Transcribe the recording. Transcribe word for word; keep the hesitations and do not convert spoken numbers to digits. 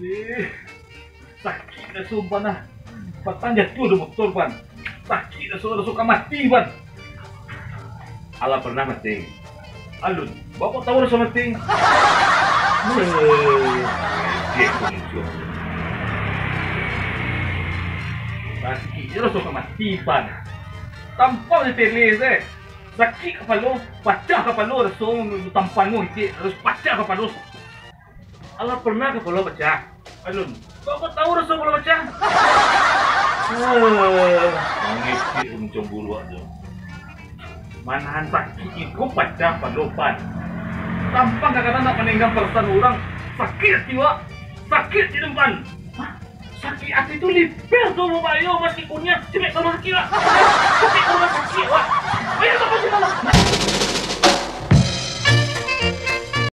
Eh, sakik raso, Pan, ah. Patang jatuah dari motor, Pan. Sakik raso, raso ka mati, Pan. Alah pernah mati? Alun, baa kok tahu raso mati? Eh, ejek ko muncul. Sakik se raso ka mati, Pan. Tampal di tele se. Sakik kapalo, pacah kapalo, raso tampal ko ejek, harus pacah kapalo. Alah pernah kapalo pacah? Alun, baa kok tahu raso kapalo pacah? Eh, mangecek urang cemburuak tu. Manahan sakik iko pacah kapalo, Pan. Tampang kadang-kadang nak manenggang parasaan urang. Sakik ati wak. Sakik ati den, Pan. Hah? Sakik ati tu lipeh tu, Bapak, yo, masih kunyah. Cemek rumah sakik, Pak. Cemek rumah sakik, Pak. Ayo, Bapak, sini, Pak.